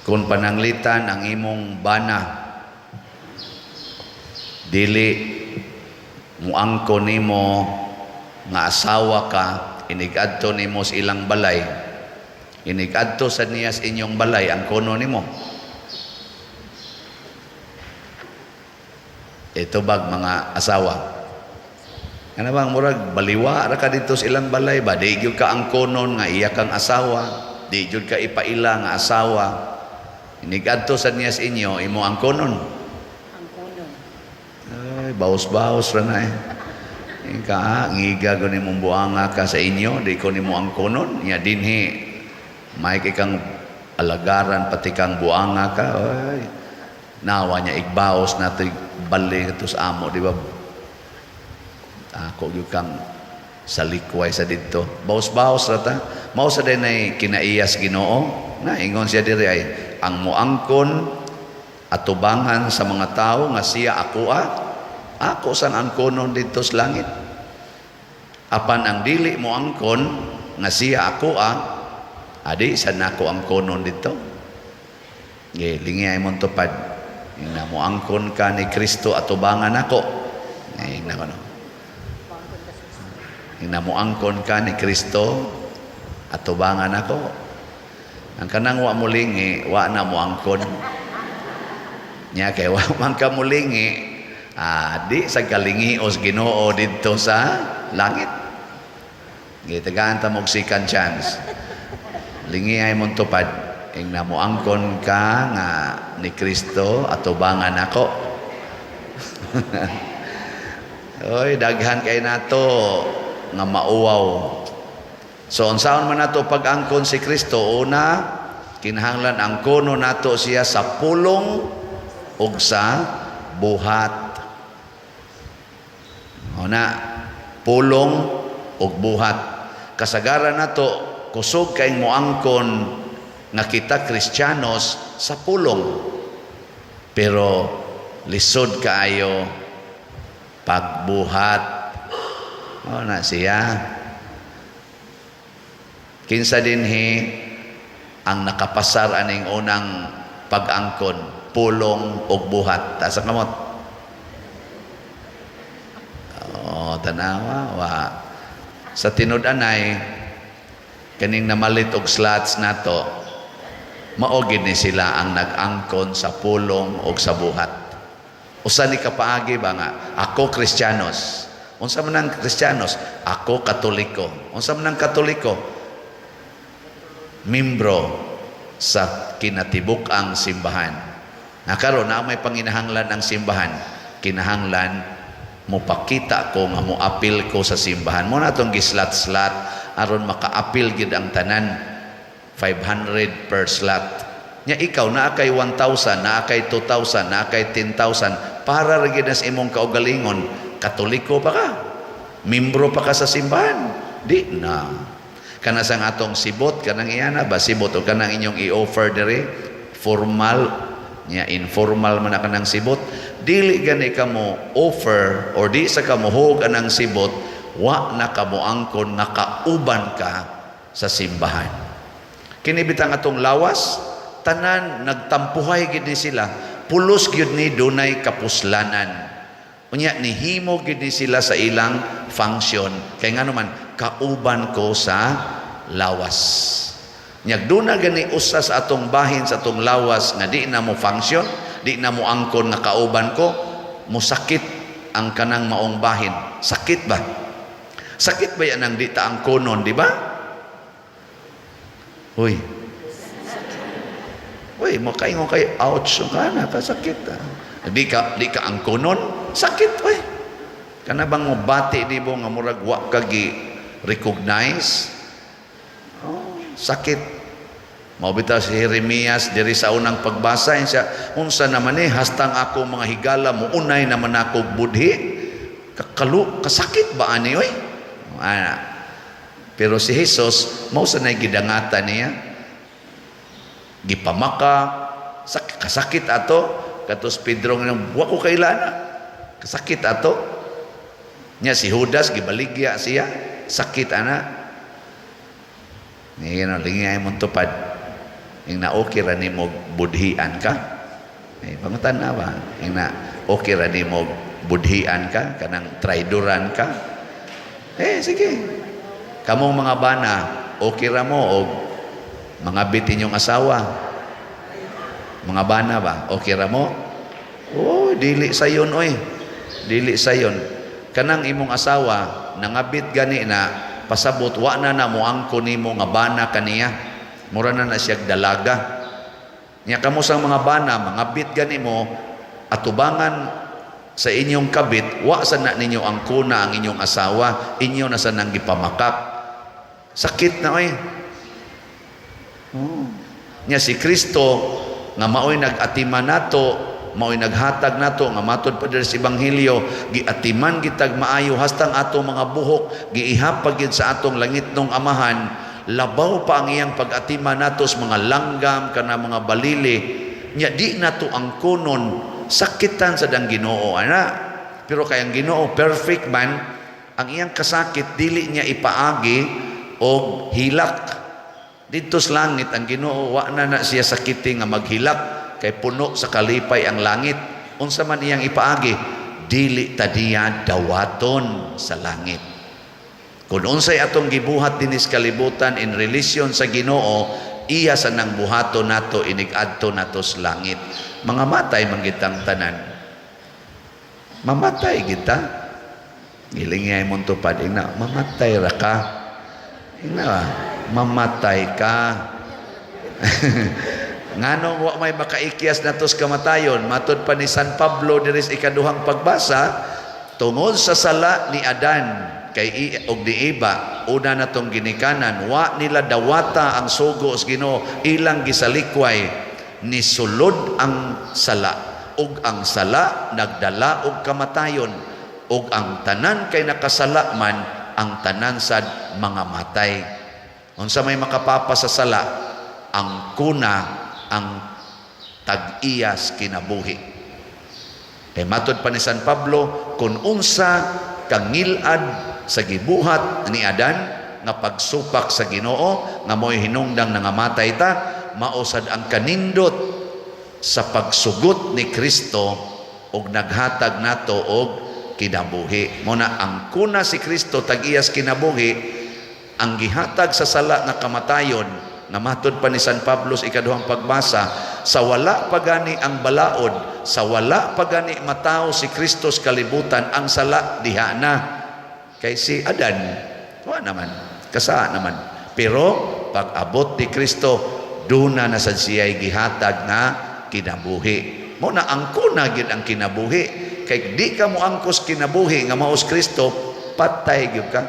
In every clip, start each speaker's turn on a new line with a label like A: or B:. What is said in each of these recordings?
A: Kung pananglitan ang imong bana dili muangko nimo nga asawa ka, inigadto nimo sa ilang balay, inigadto sa niya sa inyong balay, ang kono nimo. Ito bag mga asawa. Kana bang murag baliwa ra ka dito sa ilang balay ba? Di gyud ka ang konon nga iya kang asawa, di gyud ka ipaila nga asawa. Inigadto sa niya sa inyo, imo ang konon.
B: Ang kunon.
A: Ay, baos-baos ra na eh. Ika, ah, ngiga ko ni mong buanga ka sa inyo, di ko nimo ang konon. Nya dinhi, may kang alagaran pati kang buanga ka. Ay, nawa niya igbaos na ito bali ito sa amo, di ba? Ako gyud kang sa likway sa didto. Baos-baos ra ta. Mao sa din ay kinaiyas Ginoo. Na ingon siya diri ay ang muangkon atubangan sa mga tao nga siya ako ah. Ako sang angkonon didto sa langit. Apan ang dili mo angkon nga siya ako ah, adi sa nako angkonon didto. Ge lingi ay mong tupad. Ing mo angkon ka ni Kristo atubangan ako. Ing na kono.
B: Pangkon ka sa
A: Ing angkon ka ni Kristo atubangan ako. Ang kanang wa mulingi, wa na mo angkon. Nya kay wa man ka mulingi, ah, di sa kalingios Ginoo didto sa langit. Gitagaan ta mo og second chance. Lingi ay mong tupad. Ing namuangkon ka nga ni Kristo atubangan ako. Oy, daghan kay nato nga mauwaw. So unsaon man nato pag-angkon si Kristo? Una, kinahanglan angkono nato siya sa pulong ug sa buhat. Una, pulong ug buhat. Kasagaran nato kusog kay moangkon nga kita Kristiyanos sa pulong. Pero lisod kaayo pagbuhat. O na siya. Kinsa dinhi ang nakapasar aning unang pag-angkon, pulong ug buhat? Taas ang kamot. Oh, tanawa wa. Sa tinud-anay kaning namalit og slots nato, mao gid ni sila ang nag-angkon sa pulong ug sa buhat. Usa ni kapaagi ba nga ako Kristiyanos. Unsa man ang Kristiyanos? Ako Katoliko. Unsa man ang Katoliko? Membro sa kinatibuk-ang simbahan. Na karon na may panginahanglan ang simbahan, kinahanglan mopakita ko nga moapil ko sa simbahan. Mo na atong gislat-slat aron makaapil gid ang tanan, 500 per slot. Nya ikaw naa kay 1,000, naa kay 2,000, naa kay 10,000 para ra gid na sa imong kaugalingon, Katoliko pa ka. Membro pa ka sa simbahan. Di na. Kana sang atong sibot, kanang iyana ba sibot o kanang inyong i-offer diri, formal nya informal man na kanang sibot, dili gani ka mo offer or di sa ka mohog anang sibot, wa na ka moangkon nga kauban ka sa simbahan. Kini bitang atong lawas, tanan nagtampuhay gid ni sila, pulos gyud ni dunay kapuslanan. Unya nihimo gid ni sila sa ilang function kay ngano man kauban ko sa lawas. Nyag duna gani usa sa atong bahin sa atong lawas nga di na mo function, di na mo angkon nga kauban ko, musakit ang kanang maong bahin. Sakit ba? Sakit ba yan ang di ta angkonon, di ba? Uy. Uy, makaingon kay ouch ka na, kasakit. Ah. Di ka angkonon, sakit uy. Kana bang mo bati di mo nga murag wa ka gi recognize? Oh, sakit. Mao bitaw si Jeremias diri sa unang pagbasa siya, unsa naman ni hastang ako mga higala muunay naman ako budhi, kakalu kasakit ba ani oy? Ana. Pero si Jesus mao sa nay gidangatan niya, gipamaka kasakit ato katos Pedro nga wa ko kailana, kasakit ato nya. Si Judas gibaligya siya, sakit ana. Ngino, lingi ay mong tupad. Ingna, okay ra nimo budhian ka? Eh, pangutan-a ba? Ingna, okay ra nimo budhian ka, kanang traidoran ka? Eh, sige. Kamong mga bana, okay ra mo og mangabit inyong asawa? Mga bana ba? Okay ra mo? Oh, dili sayon oy. Dili sayon. Kanang imong asawa nangabit gani na, pasabot wa na na moangko nimo nga bana kaniya. Mura na na siya dalaga. Nya kamo sa mga bana, mangabit gani mo, atubangan sa inyong kabit, wa sa na ninyo ang kuna ang inyong asawa, inyo na sa nang gipamakak. Sakit na oy. Oh. Nya si Kristo nga maoy nag-atiman nato, maoy naghatag nato nga matod pa diri sa ebanghelyo, giatiman gitag maayo hastang atong mga buhok giihapag gid sa atong langitnong Amahan. Labaw pa ang iyang pag-atiman nato sa mga langgam kana mga balili. Nya di nato ang kunon, sakitan sad ang Ginoo ana. Pero kay ang Ginoo perfect man, ang iyang kasakit dili niya ipaagi og hilak. Didto sa langit, ang Ginoo wa na na siya sakiti nga maghilak kay puno sa kalipay ang langit. Unsa man iyang ipaagi, dili ta diya dawaton sa langit. Kung unsay atong gibuhat dinis kalibutan in relation sa Ginoo, iya sa nang buhaton nato inig-adto nato sa langit. Mga matay man gitang tanan. Mamatay kita. Giling nga imong tupad, ingna, mamatay ra ka. Ingna, mamatay ka. Nganong wa may makaikyas nato sa kamatayon? Matod pa ni San Pablo diri sa ikaduhang pagbasa, tungod sa sala ni Adan kay og ni Eva, una natong ginikanan, wa nila dawata ang sugo sa Ginoo, ilang gisalikway, nisulod ang sala ug ang sala nagdala og kamatayon, ug ang tanan kay nakasala man, ang tanan sad mga matay. Unsa may makapapa sa sala? Ang kuna ang tag-iyas kinabuhi. Kay matod pa ni San Pablo, kung unsa kangilad sa gibuhat ni Adan nga pagsupak sa Ginoo nga mo'y hinungdang nangamatay ta, mao sad ang kanindot sa pagsugot ni Kristo og naghatag nato og kinabuhi. Mao na ang kuna si Kristo tag-iyas kinabuhi, ang gihatag sa sala nga kamatayon, nga matod pa ni San Pablo sa ikaduhang pagbasa, sa wala pa gani ang balaod, sa wala pa gani matawo si Kristo sa kalibutan, ang sala diha na. Kay si Adan wa naman, kasaa naman. Pero pag abot ni Kristo, duna na sad siya'y gihatag nga kinabuhi. Mao na ang kuna gyud ang kinabuhi. Kay di ka mo angkos kinabuhi nga maos Kristo, patay gyud ka.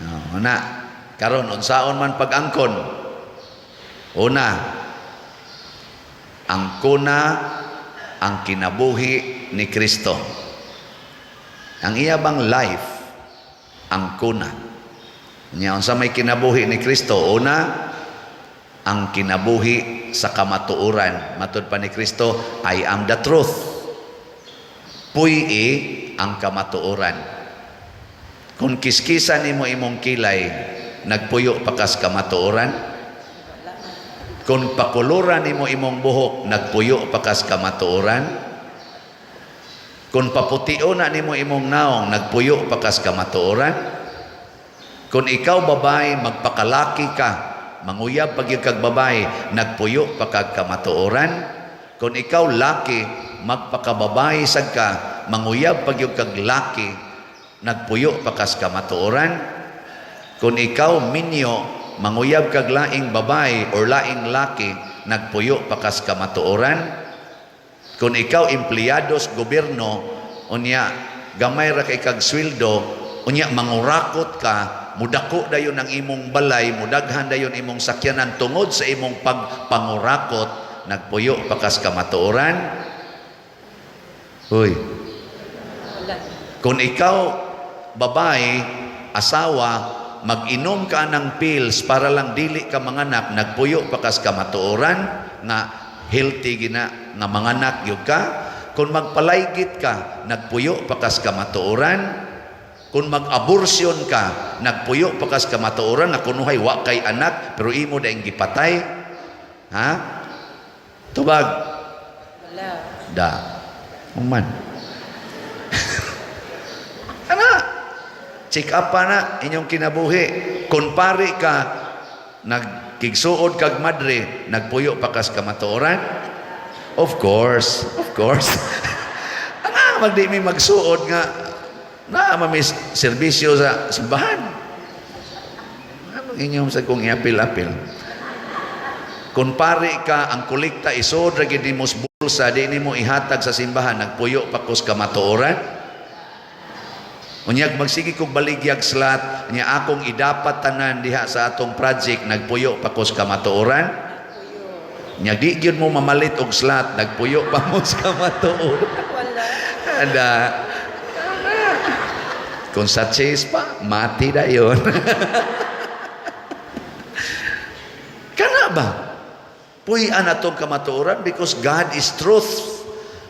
A: No, na karon, unsaon man pag-angkon? Una, ang kuna ang kinabuhi ni Kristo. Ang iya bang life ang kuna. Nya unsa may kinabuhi ni Kristo? Una, ang kinabuhi sa kamatuoran. Matod pa ni Kristo, "I am the truth." Puy-i ang kamatuoran. Kung kiskisan nimo imong kilay, nagpuyo pa kas kamatuoran? Kung pakuluran nimo imong buhok, nagpuyo pa kas kamatuoran? Kung paputio na nimo imong naong, nagpuyo pa kas kamatuoran? Kung ikaw babae, magpakalaki ka, manguyab pag kag babae, nagpuyo pa kag kamatuoran? Kung ikaw laki, magpakababae sad ka, manguyab pag kag laki, nagpuyo pa kas kamatuoran? Kung ikaw minyo, manguyab kag laing babae or laing laki, nagpuyo pa kas kamatuoran? Kung ikaw empleyado sa gobyerno, unya gamay ra kay kag sweldo, unya mangurakot ka, mudako dayon ang imong balay, mudaghan dayon imong sakyanan tungod sa imong pagpangurakot, nagpuyo pa kas kamatuoran? Uy,
B: Wala.
A: Kung ikaw babae, asawa, mag-inom ka ng pills para lang dili ka manganak, nagpuyo pa kas kamatuoran nga healthy gina nga manganak gyud ka? Kung magpalaygit ka, nagpuyo pa kas kamatuoran? Kung mag-abortion ka, nagpuyo pa kas kamatuoran nga kunuhay wa kay anak pero imo daing gipatay? Ha? Tubag.
B: Wala.
A: Da. Uman. Ana, check up pa na inyong kinabuhi. Kung pari ka, nagkigsuod kag madre, nagpuyo pa kas kamatuoran? Of course, of course. Ana, magdi mi magsuod nga naa mi serbisyo sa simbahan. Anong inyong sa kong iapil-apil? Kung pari ka, ang kolekta isod ra gid nimo sa bulsa, di nimo ihatag sa simbahan, nagpuyo pa kus kamatuoran? Unyag magsige kog baligyag slot, nya akong idapat tanan diha sa atong project, nagpuyo pa kus kamatuoran?
B: Puyo.
A: Nya di gyud mo mamalit og slot, nagpuyo pa mo sa kamatuoran?
B: Wala.
A: Ada. Kung sa chase pa, mati dayon. Kana ba? Puy-an atong kamatuoran because God is truth.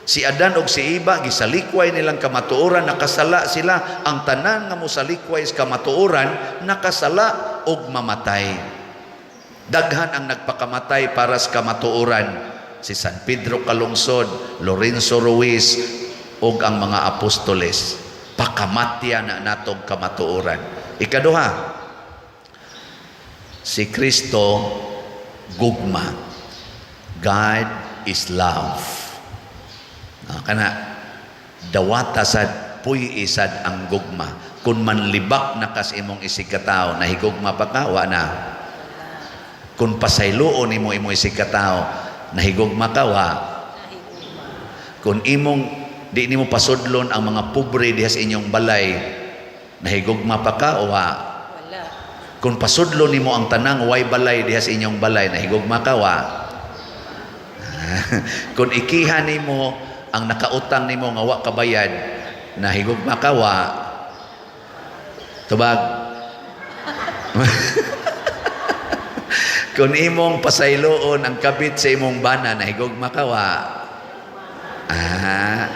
A: Si Adan og si Eva gisalikway nilang kamatuoran, nakasala sila. Ang tanan nga mosalikway sa kamatuoran, nakasala og mamatay. Daghan ang nagpakamatay para sa kamatuoran. Si San Pedro Calungsod, Lorenzo Ruiz ug ang mga apostoles. Pakamatya na natong kamatuoran. Ikaduha, si Kristo gugma. God is love. Ah, kana dawata sad, puy sad ang gugma. Kung manlibak na kas imong isigkatao, nahigugma pa ka? Wa na. Kung pasayloon nimo imong isigkatao, nahigugma ka? Wa.
B: Nahigugma.
A: Kung imong di nimo pasudlon ang mga pobre diha sa inyong balay, nahigugma pa ka o wa?
B: Wala.
A: Kung pasudlon nimo ang tanang way balay diha sa inyong balay, nahigugma ka? Wa. Kung ikiha nimo ang nakautang nimo nga wa kabayad, nahigugma ka? Wa. Tubag. Kung imong pasayloon ang kabit sa imong bana, nahigugma ka? Wa. Ah.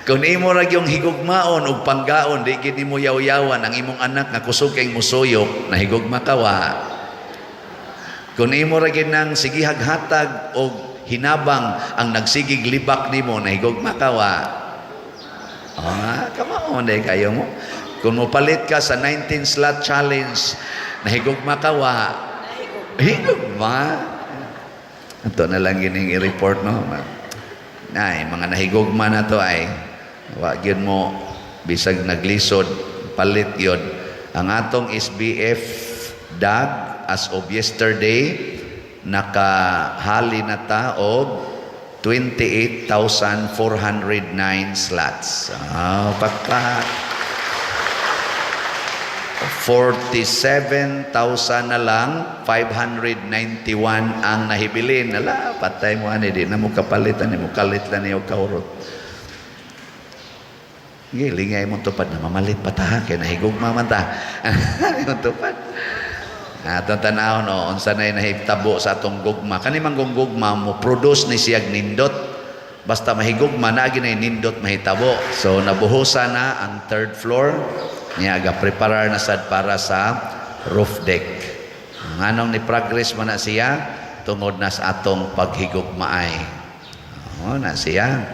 A: Kung imo ra gyung higugmaon og panggaon, di gid nimo yaw-yawan ang imong anak nga kusog kay musuyok, nahigugma ka? Wa. Kung imo ra gyud nang sigihag hatag og hinabang ang nagsigig libak nimo, nahigugma ka? Wa. Ah, kamao day kayo mo. Kung mopalit ka sa 19 slot challenge, nahigugma ka? Wa.
B: Nahigugma.
A: Higugma. Ito na lang gining i-report, no. Nay, mga nahigugma na to ay wa gyud mo bisag naglisod palit yun. Ang atong SBF DAG as of yesterday, nakahali na ta og 28,409 slots. Ah, pagka 47,000 na lang 591 ang nahibilin. Ala, patay mo ani, di na mo kapalit ani, mo kalit lang niyo kahurot. Sige, lingay mo tupad na mamalit pa ta kay nahigugma man ta. Imong tupad. Atong tanaw, no, unsa nay nahitabo sa atong gugma. Kani man gugma mo produce ni siyag nindot. Basta mahigugma na ginay nindot mahitabo. So nabuhusan na ang third floor. Niya ga preparar na sad para sa roof deck. Nganong ni progress man na siya tungod na sa atong paghigugmaay. Oh, na siya.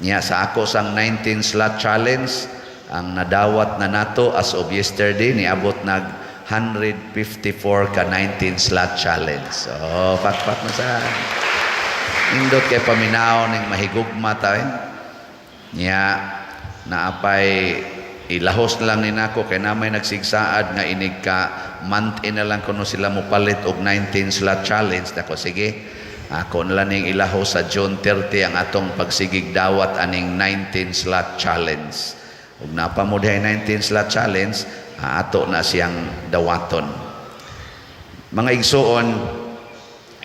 A: Niya sa ako sang 19 slot challenge, ang nadawat na nato as of yesterday niabot nag 154 ka 19 slot challenge. So, pakpak na sa nindot kay paminaw ning mahigugma ta eh. Niya naapay ilahos na lang ni nako kay namay nagsigsaad nga inig ka month in na lang kuno sila mopalit og 19 slot challenge. Nako, sige, ako na lang ning ilahos sa June 30 ang atong pagsigig dawat aning 19 slot challenge. Ug napa mo dihay 19 slot challenge, ato na siyang dawaton. Mga igsuon,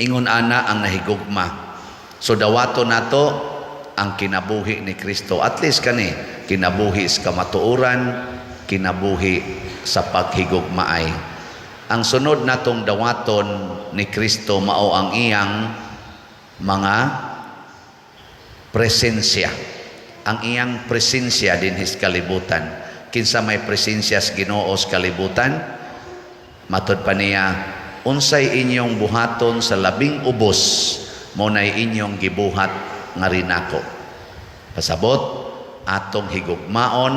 A: ingon ana ang nahigugma. So dawaton nato ang kinabuhi ni Kristo. At least kani kinabuhi sa kamatuoran, kinabuhi sa paghigugmaay. Ang sunod natong dawaton ni Kristo mao ang iyang mga presensya. Ang iyang presensya dinhi sa kalibutan. Kinsa may presensya sa Ginoo sa kalibutan? Matod pa niya, unsay inyong buhaton sa labing ubos, mao nay inyong gibuhat ngari nako. Pasabot, atong higugmaon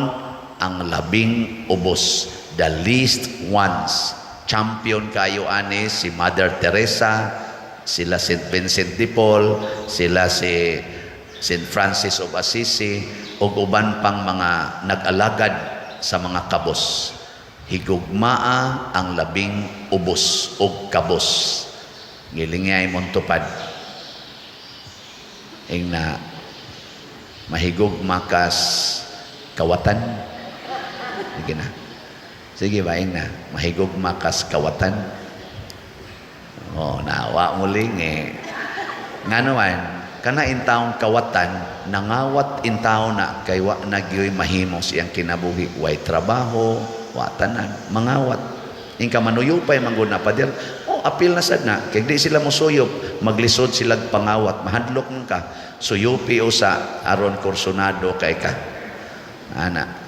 A: ang labing ubos, the least ones. Champion kayo ani si Mother Teresa, sila St. Vincent de Paul, sila si St. Francis of Assisi, ug uban pang mga nag-alagad sa mga kabos. Higugmaa ang labing ubos ug kabos. Gilingay mong tupad. Ingna, mahigugma kas kawatan. Sige na. Sige ba, ingna, mahigugma kas kawatan. Oh, nawa mo lingi. Nga naman, kana intawong kawatan, nangawat intaw na kay wa na gyoy mahimo sa iyang kinabuhi. Way trabaho, wa tanan, mangawat. Ingka manuyupay man gud na, pader. Oh, apil na sad na. Kay di sila mosuyop, maglisod sila pangawat, mahadlok man ka. Suyupi usa aron kursunado kay ka. Ana.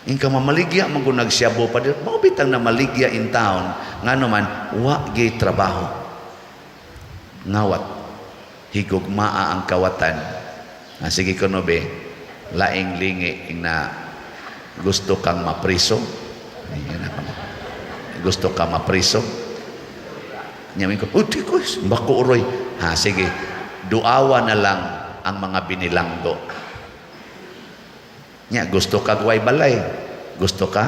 A: Ingka mamaligya man gud nagsyabo, pader. Mao bitang na maligya in town, ngano man wa gyud trabaho. Ngawat. Higugmaa ang kawatan. Ah, sige kuno be, laing lingi na gusto kang mapriso. Ayan ako. Gusto ka mapriso? Nyamin ko, "Oh, di ko, bako uroy." Ha, sige. Duawa na lang ang mga binilanggo. Nya, gusto ka way balay. Gusto ka?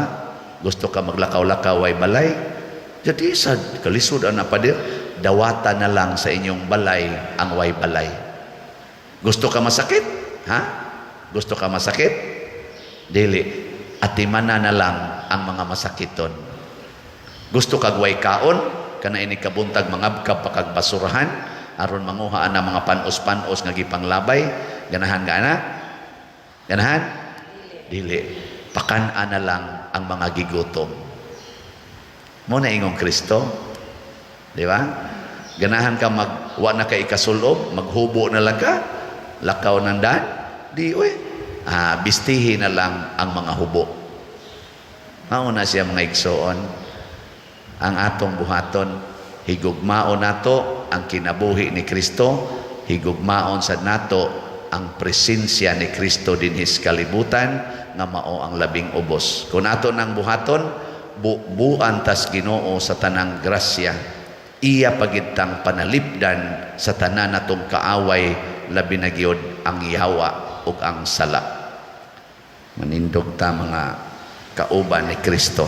A: Gusto ka maglakaw-lakaw way balay? Jadi sad, kalisod ana, pader, dawata na lang sa inyong balay ang way balay. Gusto ka masakit? Ha? Gusto ka masakit? Dili. Atimana na lang ang mga masakiton. Gusto kag way kaon, kana ini kabuntag mangabkab pa kag basurahan aron manguha ana mga panos-panos nga gipanglabay, ganahan ka na? Ganahan? Dili. Pakan-a na lang ang mga gigutom. Mao na ingong Kristo. Di ba? Ganahan ka mag wa na kay ikasulob, maghubo na lang ka, lakaw ng daan, di uy. Ah, bistihi na lang ang mga hubo. Mao na siya, mga igsoon. Ang atong buhaton, higugmaon nato ang kinabuhi ni Kristo, higugmaon sa nato ang presensya ni Kristo dinhi sa kalibutan nga mao ang labing ubos. Kung ato nang buhaton, bubuan tas Ginoo sa tanang grasya. Iya pagitang panalipdan sa tanan natong kaaway, labi na gyud ang yawa ug ang sala. Manindog ta, mga kauban ni Kristo.